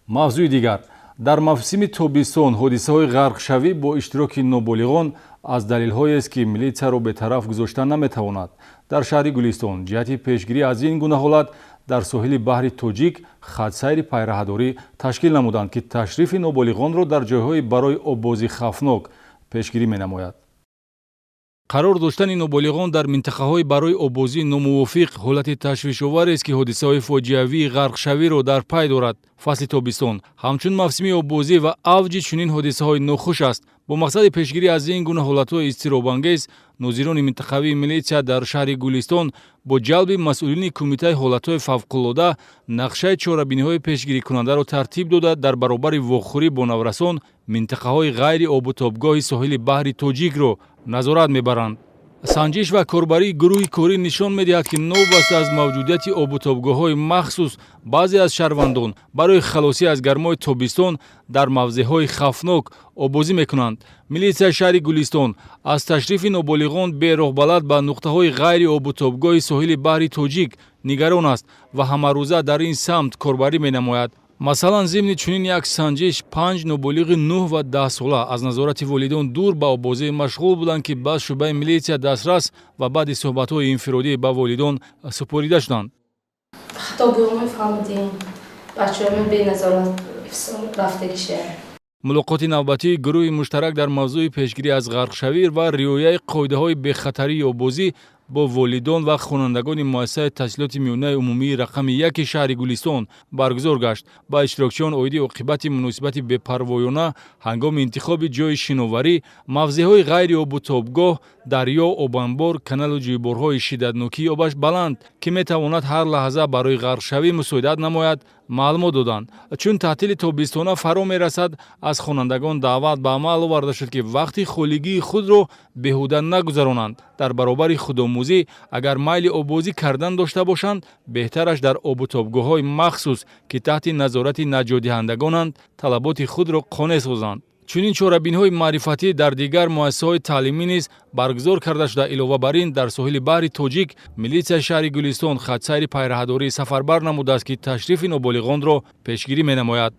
Мавзӯи дигар. Дар мавсими тобистон ҳодисаҳои ғарқшавӣ бо иштироки ноболиғон аз далелҳоест, ки милитсияро бетараф гузошта наметавонад. Дар шаҳри Гулистон ҷиҳати пешгирӣ аз ин гуна ҳолат дар соҳили баҳри Тоҷик хатсайри пайраҳадорӣ ташкил намуданд, ки ташрифи ноболиғонро дар ҷойҳои барои оббозӣ хавфнок пешгирӣ менамояд. Қарор доштани ноболиғон дар минтақаҳои барои оббозӣ номувофиқ ҳолати ташвишоварест, ки ҳодисаҳои фоҷиавии ғарқшавиро дар пай дорад. Фасли тобистон ҳамчун мавсими оббозӣ ва авҷи чунин ҳодисаҳои нохуш аст. Бо мақсади пешгирӣ аз ин гуна ҳолатҳои изтиробангез нозирони минтақавии милитсия дар шаҳри Гулистон бо ҷалби масъулини Кумитаи ҳолатҳои фавқулода нақшаи чорабиниҳои пешгирикунандаро тартиб дода, дар баробари вохӯрӣ бо наврасон минтақаҳои ғайри обутобгоҳи соҳили баҳри Тоҷикро назорат мебаранд. Санҷиш ва корбарии гурӯҳи корӣ нишон медиҳад, ки новобаста аз мавҷудияти обутобгоҳҳои махсус, баъзе аз шаҳрвандон барои халосӣ аз гармои тобистон дар мавзеъҳои хавфнок оббозӣ мекунанд. Милитсияи шаҳри Гулистон аз ташрифи ноболиғон бероҳбалад ба нуқтаҳои ғайри обутобгоҳи соҳили баҳри Тоҷик нигарон аст ва ҳамарӯза дар ин самт корбарӣ менамояд. Масалан, зимни чунин як санҷиш 5 ноболиғи 9 ва 10 сола аз назорати волидон дур ба оббозӣ машғул буданд, ки ба шӯъбаи милитсия дастрас ва баъди суҳбатҳои инфиродӣ ба волидон супорида шуданд. Хато фаҳмидем, бачаҳои беназорат рафтагиша. Мулоқоти навбатии гурӯҳи муштарак дар мавзӯи пешгирӣ аз ғарқшавӣ ва риояи қоидаҳои бехатарии оббозӣ бо волидон ва хонандагони муассисаи таҳсилоти миёнаи умумии рақами 1 шаҳри Гулистон баргузор гашт. Ба иштирокчиён оиди оқибати муносибати бепарвоёна ҳангоми интихоби ҷойи шиноварӣ, мавзеъҳои ғайри обутобгоҳ, дарё, обанбор, каналу ҷӯйборҳои шиддатнокии обаш баланд, ки метавонад ҳар лаҳза барои ғарқшавӣ мусоидат намояд, маълумот доданд. Чун таътили тобистона фаро мерасад, аз хонандагон даъват ба амал оварда шуд, ки вақти холигии худро беҳуда нагузаронанд. Дар баробари худомӯзӣ, агар майли оббозӣ кардан дошта бошанд, беҳтараш дар обутобгоҳҳои махсус, ки таҳти назорати наҷотдиҳандагонанд, талаботи худро қонеъ созанд. Чунин чорабиниҳои маърифатӣ дар дигар муассисаҳои таълимӣ низ баргузор карда шуда, илова бар ин, дар соҳили баҳри Тоҷик милитсияи шаҳри Гулистон хатсайри пайраҳадорӣ сафарбар намудааст, ки ташрифи ноболиғонро пешгирӣ менамояд.